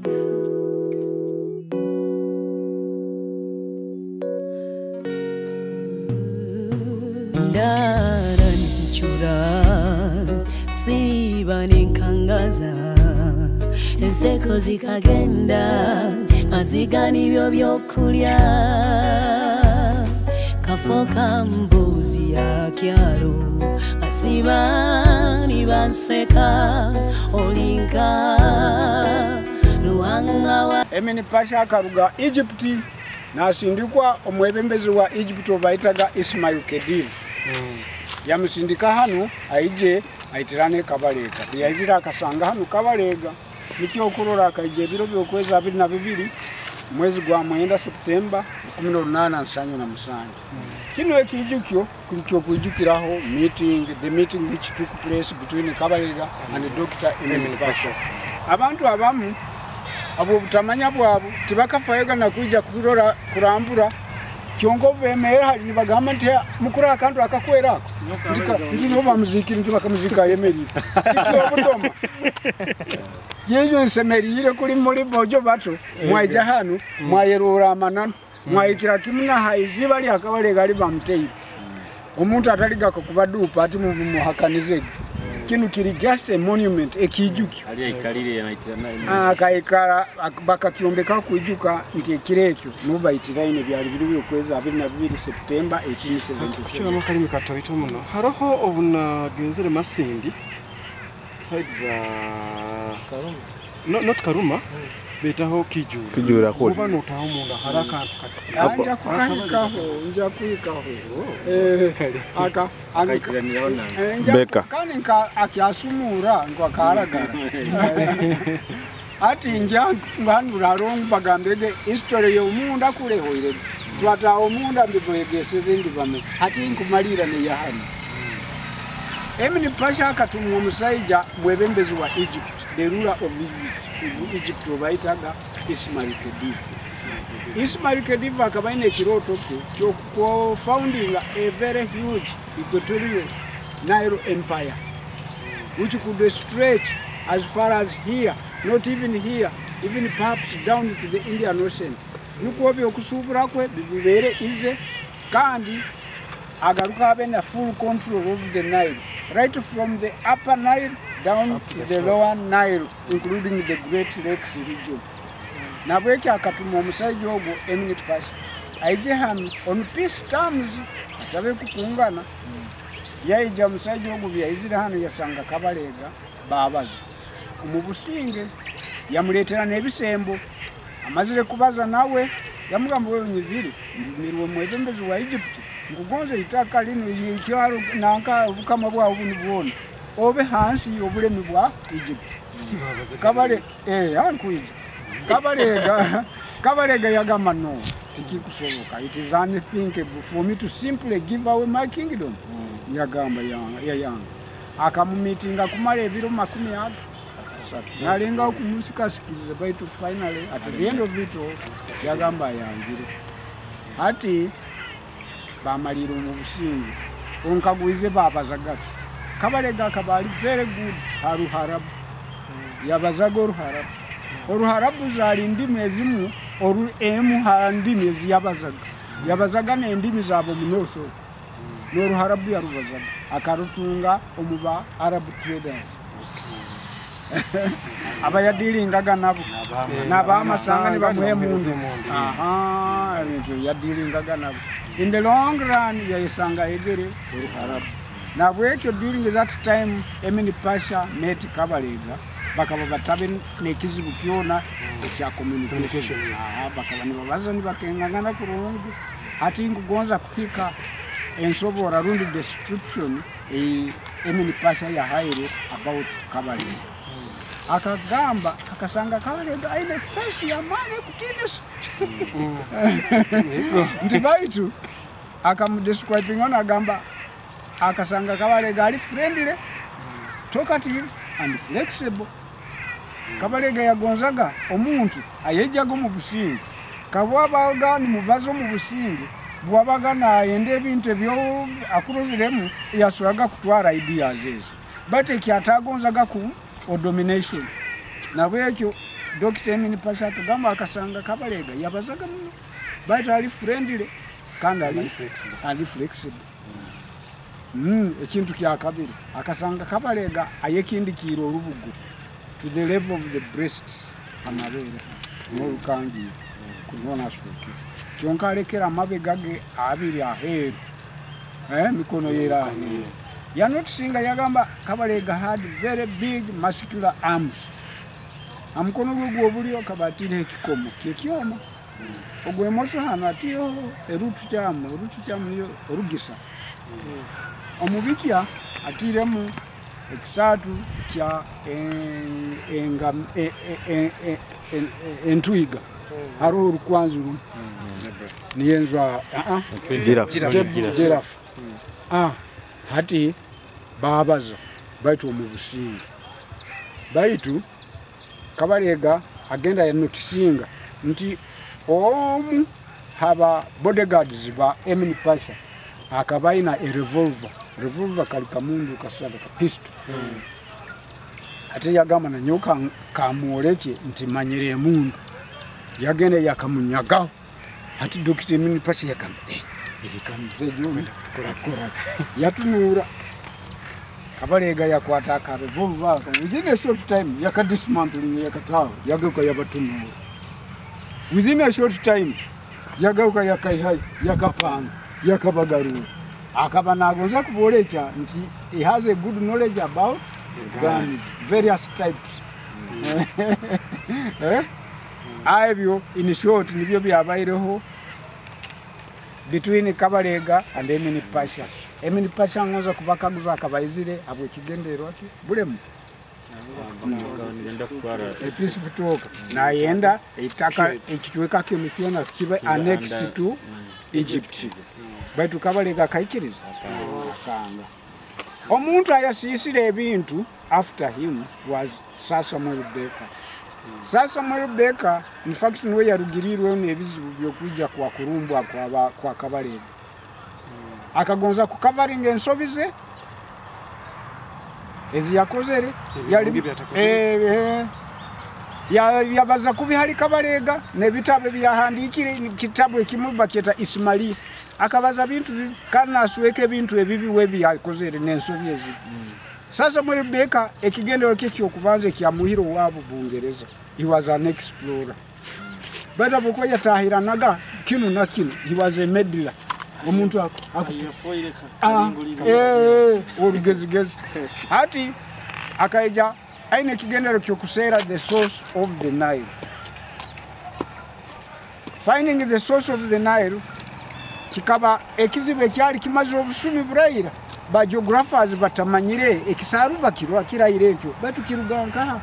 Ndara nincura siba ninkangaza, enseko zikagenda nasiga nibyo byokulya, kafo kambuzi ya kyalo asiba nibanseka olinka ruhanga wa Emin Pasha akaruga Egypt nasindikwa omwebembezi wa Egypt obaitaga Ismail Khedive. Yamusindika hano aije aitirane Kabalega. Yaizira akasanga hano Kabalega. Nikyo okurora akaije ebiro by'okwezi 22 mwezi gwa 9 Septemba 1877. Kino ekijukyo kiri kwijukiraho meeting, the meeting which took place between Kabalega and Dr. Emin Pasha. Abantu abamu abo butamanya bwabo tibakafayoga na kuija kurora kurambura kyonko bemera hari nibagamba nti mukura akantu akakwerako ndino bamuzikira nti bakamuzika yemerire kyo budoma yejo nsemerire kuri muri bojo bato mwaija hano mwayerura amanano mwayikira kimuna haiziba lya Kabalega ali bamuteye omuntu ataliga kubadupa ati mumuhakanizege. Kinu kiri just a monument ekijukyo akaikara bakakyombeka kuijuka nti ekirekyo nubaitiraine byali biri by'okwezi 22 September 1877. Kino kalimi katoito muno haroho obunagenzere Masindi side za Karuma, no, not Karuma, betaho Kijura. Kijura kodi. Kuba notaho munda haraka kati. Nja kukahikaho, nja kuhikaho. Aka Beka. Kani nka akyasumura ngo akaragara. Ati njya ngandura rongo bagambege history y'omunda kule hoire. Twata omunda mbiboyegeseze ndibame. Ati nkumalira ne yahani. Emin Pasha akatumwa omusaija mwebembezi wa Egypt, the ruler of Egypt obaitaga Ismail Khedive. Ismail Khedive akaba aine ekiroto kye ky'oku-founding a very huge equatorial Nile Empire, which could stretch as far as here, not even here, even perhaps down to the Indian Ocean. Nukwo byokusuubura kwe bibeere ize kandi agaruka abe na full control of the Nile, right from the upper Nile down to the lower Nile, including the Great Lakes region. Nabwekyo akatuma omusajja ogwo Emin Pasha aije hano on peace terms atabe kukungana. Yaija omusajja ogwo byaizire hano yasanga Kabalega babaza omu businge, yamuleetera n'ebisembo. Amazire kubaza nawe yamugamba wewe nyiziri ndumirwe mwebembezi wa Egypt nkugonze itaka lino ikyalo nanka obukama bwawe bunu bwona obe hansi y'obulemi bwa Egypt. Kabale ankuija Kabalega yagamba no, tikikusoboka, it is unthinkable for me to simply give away my kingdom. Yagamba yayanga akamumitinga kumala ebiro 30 nalenga okumusikasikiza baitu finally at the end of it all yagamba yangire ati bamalira omu businge onkagwize babazagaki. Kabalega akaba ali very good haruharabu, yabazaga oruharabu. Oruharabu zali ndimi ezimu emu ha ndimi eziyabazaga, yabazaga n'endimi zabo mu north n'oruharabu yarubazaga akarutunga omu ba Arab traders abayadiringaga nabo n'abamasanga nibamuha emundu. Aha, ebintu yadiringaga nabo. In the long run yayesanga egere oruharabu. Nabwekyo during that time Emin Pasha met Kabalega bakaba batabe n'ekizibu kyona ekya communication. Aha, bakaba nibabaza nibakengangana kurungi. Ati nkugonza kuhika ensobora rundi description Emin Pasha yahaire about Kabalega. Akagamba akasanga Kabalega aine face ya maana kutinisa. Nti baitu akamudescribing ona agamba akasanga Kabalega ali friendly, talkative and flexible. Kabalega yagonzaga omuntu ayejjaga omu businge. Kabwabaga nimubaza omu businge bwabaga nayenda ebintu ebyo akuroziremu yasuraga kutwara ideas ezo. But ekyatagonzaga ku domination. Nabwekyo Dr. Emin Pasha atugamba akasanga Kabalega yabazaga muno, baitu ali friendly kandi ali flexible. Ekintu kya kabiri akasanga Kabalega ayekindikiire orubugu to the level of the breasts, amabere n'orukangiire kunona aswekere, kyonka alekera amabega ge abiri aheeru, mikono yera aheeru. Yanotisinga yagamba Kabalega had very big muscular arms. Amukono gwe gw'obulyo akaba atiireho ekikomo kyekyoma, ogw'emoso hano atiireho erutu kyamu niyo orugisa. Omubikya atiiremu ekisatu kya entwiga, hariho orukwanzi rumu niyo enjwa giraffe. Hati babaza baitu omu businge, baitu Kabalega agenda yanotisinga nti omu haba bodyguards ba Emin Pasha akaba aina a revolver. Revolver kali kamundu kasaba ka pistol. Ate yagamba nanyoka kamworeke nti manyire emundu. Yagenda yakamunyagaho. Hati Dr. Emin Pasha yagamba iri kamzejo yatunura. Kabalega yakwata aka revolver within a short time yakadismantling yakataho yagaruka yabatunura. Within a short time yagaruka yakaihayo yakapanga yakabagarura. Akaba nagonza kubolecha nti he has a good knowledge about guns, various types. Ebyo in short nibyo byabaireho between Kabalega and Emin Pasha. Emin Pasha ngonza kubakaguza akabaizire abwe kigendererwa ki bulemu. Peaceful talk. Nayenda itaka ekichweka kinu kyona kibe annexed to Egypt. Baitu Kabalega akaikiriza akanga. Omuntu ayasiisire ebintu after him was Sir Samuel Baker. Sir Samuel Baker in fact niwe yarugirirweho n'ebizibu by'okwija kwa kurumbwa kwa Kabalega. Akagonza kukavaringa ensobi ze ezi yakozere yabaza kubihali Kabalega n'ebitabo ebyahandiikire, kitabu ekimu bakyeta Ismaili. Akabaza bintu kandi nasweka ebintu ebibi we byakozere n'ensobi ezi. Sasa Samuel Baker ekigendero kye ky'okubanza ekyamuhira owaabo Bungereza. He was an explorer. Bada boko yatahiranaga kinu na kinu. He was a meddler. Omuntu olugezigezi. Hati akaija aine ekigendero ky'okuseera the source of the Nile. Finding the source of the Nile kikaba ekizibu ekyali kimaze obusumi buraira. Ba geographers batamanyire ekisaruba kirwa kirayire ekyo batu kiruga nkaha.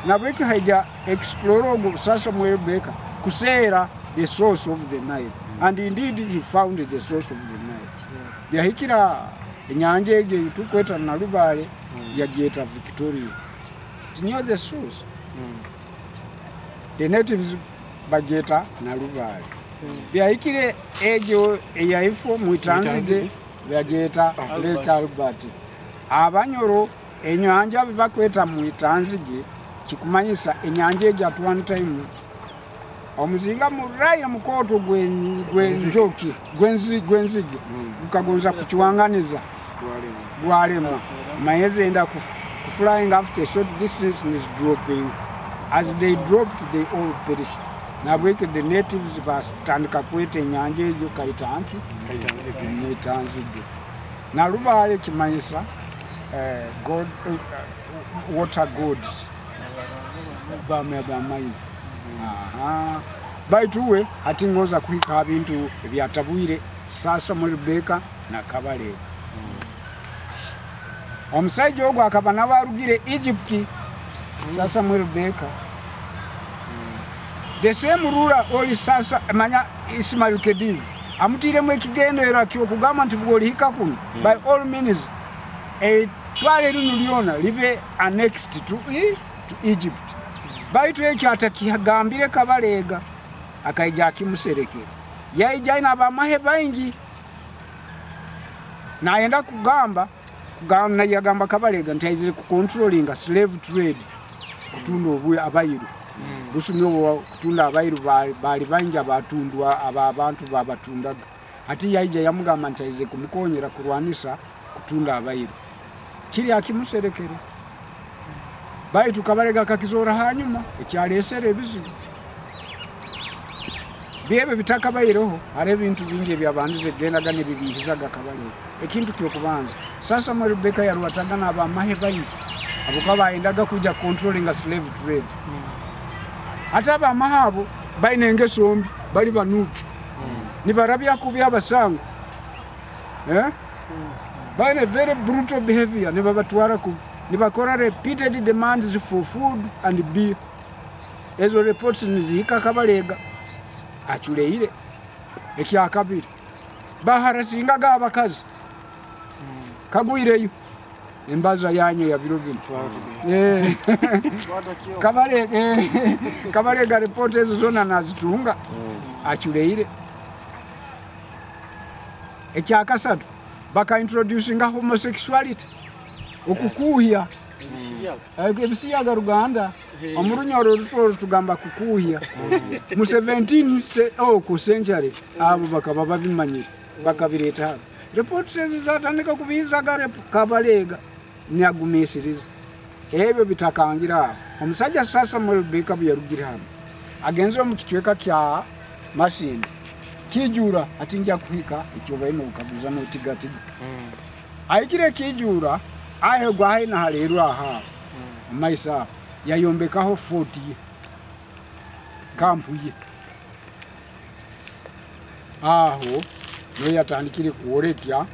Nabwekyo haija explorer ogwo Sir Samuel Baker kuseera the source of the Nile. And indeed he found the source of the Nile. Byahikira enyanja egyo tukweta Nalubale yagyeta Victoria. It's near the source. The natives bagyeta Nalubale. Byahikire egyo eyaifo mwitanzige bagyeta Lake Albert. Abanyoro enyanja bakweta mwitanzige kikumanyisa enyanja egyo at one time omuzinga muraira mukoto gwenjoki gwenzige gukagonza kukiwanganiza gwalemwa. Mayeze enda flying after a short distance and is dropping. As they dropped they all perished. Nabweke the natives batandika kweta enyanja egyo kaitanki kaitanzige. Nalubale kimanyisa god, water gods bame bamaizi. Baitu we ati ngoza kuhika bintu ebyatabwire Sir Samuel Baker na Kabalega. Omusajja ogwo akaba nabarugire Egypt. Sir Samuel Baker. The same ruler oli sasa manya Ismail Khedive amutiremu ekigendera ky'okugamba nti bw'olihika kuno by all means etwale lino lyona libe annexed to Egypt. Baitu ekyo atakigambire Kabalega akaija akimuserekera. Yaija ina abamahe baingi nayenda kugamba yagamba Kabalega nti aizire kucontrollinga slave trade. Kutunda abairu. Busumi obwo kutunda abairu bali baingi abatundwa aba abantu babatundaga. Hati yaija yamugamba nti aize kumukonyera kurwanisa kutunda abairu. Kiri akimuserekere. Baitu Kabalega akakizora hanyuma ekyalesere ebizibu. Byebe bitakabaireho hari ebintu bingi ebyabandize gendaga nebibihizaga Kabalega. Ekintu kyokubanza. Sasa Samuel Baker yarwataga n'abamahe baingi abo bayendaga kuja controlling a slave trade. Ate abamahe abo baine engeso mbi bali banubi. Nibarabya kubi abasango. Baine very brutal behavior nibabatwara ku nibakora repeated demands for food and beer. Ezo reports nizihika Kabalega achuleire. Ekyakabiri baharasingaga abakazi. Kagwireyo embaza yanyu ya biro bino. Kabalega report ezo zona nazitunga achuleire. Ekyakasatu baka introducinga homosexuality okukuhya ebisiyaga Ruganda omurunyoro rutoro tugamba kukuhya mu 17 century abo bakaba babimanyire bakabireta hano. Report ezo zatandika kubizaga Kabalega nyagumisiriza ebyo bitakangira. Omusajja sasa Samuel Baker yarugire hano agenze mu kitweka kya Masindi kijura ati nja kuhika ekyo baino ukaguza notigatiga. Aikire kijura ahegwa haina haleru aha maisa yayombekaho 40 kampu ye aho no yatandikire kuorekya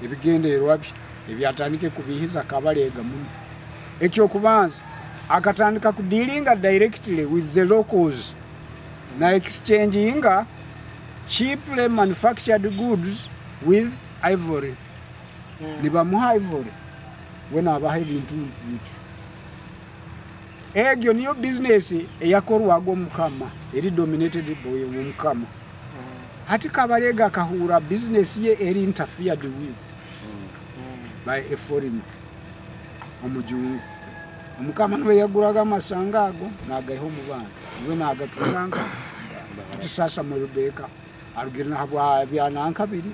ebigendererwa bye ebyatandike kubihiza Kabalega muno. Ekyo kubanza akatandika kudealinga directly with the locals na exchanginga cheaply manufactured goods with ivory. Nibamuha ivory wena abaha ebintu bitu. Egyo niyo business eyakorwago Mukama eri dominated by Mukama. Hati Kabalega akahura business ye eri interfered with by a foreigner omujungu. Omukama niwe yaguraga amasanga ago nagaiha omu bantu niwe nagatunga. Ati sasa Samuel Baker arugire nahabwa byananka biri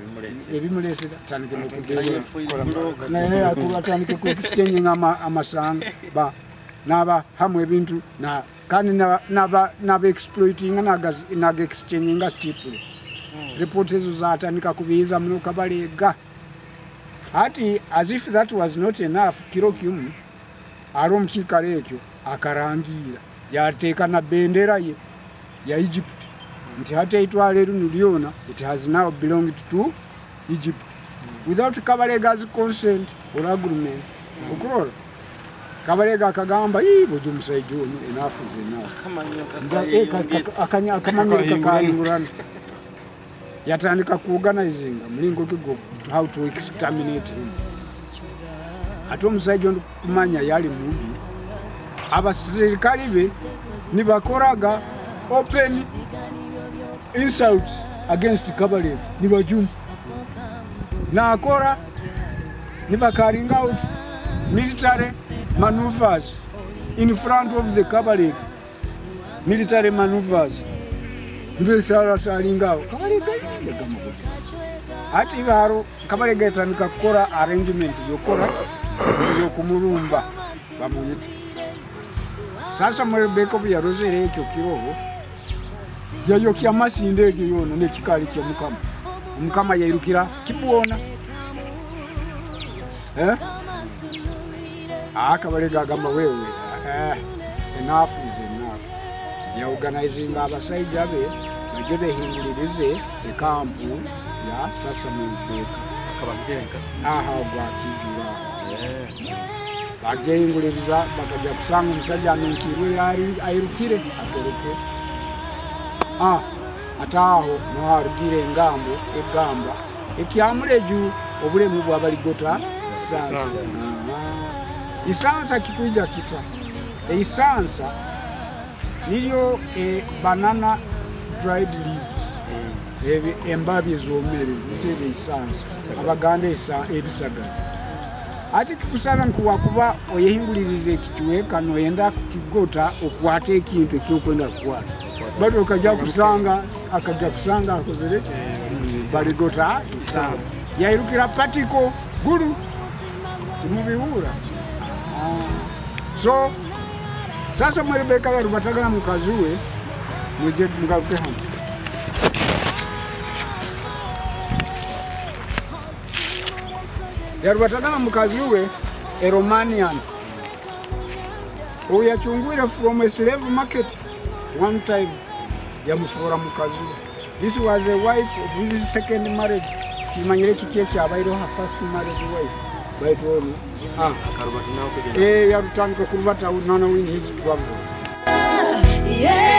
ebimulesera tandike nokugenda naye atandike ku exchange amasanga ba naba hamwe ebintu na kandi naba exploiting naga exchange cheaply. Reports ezo zatandika kubihiza muno Kabalega. Ati as if that was not enough, kiro kimu ari omu kiikaro ekyo akarangira yateeka na bendera ye ya Egypt nti hati eitwara erinu lyona it has now belonged to Egypt without Kabalega's consent or agreement. Okurora Kabalega akagamba bojo omusajja ono enough is enough. Akamanyo kakahingurana. Yatandika kuorganizinga mulingo kigo how to exterminate him. Ate omusajja ono kumanya yali mubi abasirikale be nibakoraga open insults against Kabalega nibajuma nakora nibacarrying out military maneuvers in front of the Kabalega military maneuvers mbesarasalingawo Kabalega ati baro Kabalega etandika kukora arrangement yokora yokumurumba bamuyita. Sasa Samuel Baker yarozere ekyo kiroho yayokya amasinde egyo yona nekikali kya Mukama. Omukama yairukira kibwona. Kabalega agamba wewe enough is enough. Yaorganizinga abasajja be baje behinguririze ekampu ya Sir Samuel Baker. Aha gwakijura. Bagehinguririza bakaja kusanga omusajja anunkirwe yari airukire atoroke. Ataho noharugire engambo egamba ekyamuleju obulemu bwabaligota sansa. Isansa kikuija kita. Eisansa niyo banana dried leaves. Embabi ezomere bitebe isansa. Abaganda ebisagala. Ati kikusana nkuwakuba oyehingulirize ekichweka noyenda kukigota okwate ekintu ekyokwenda kukwata. Bado okaja kusanga akaja kusanga akozere baligota isanga. Yairukira patiko guru timubiwura. So sasa mwerebeka yarubatagana mukazi we muje mugaruke hano. Yarubatagana mukazi we a Romanian. Uyu yachungwire from a slave market one time yamufura mukazi we. This was a wife of his second marriage. Kimanyire kiki ekyabaire her first marriage wife. Baitu ono yarutandika kurubata nana in his travel. Yeah.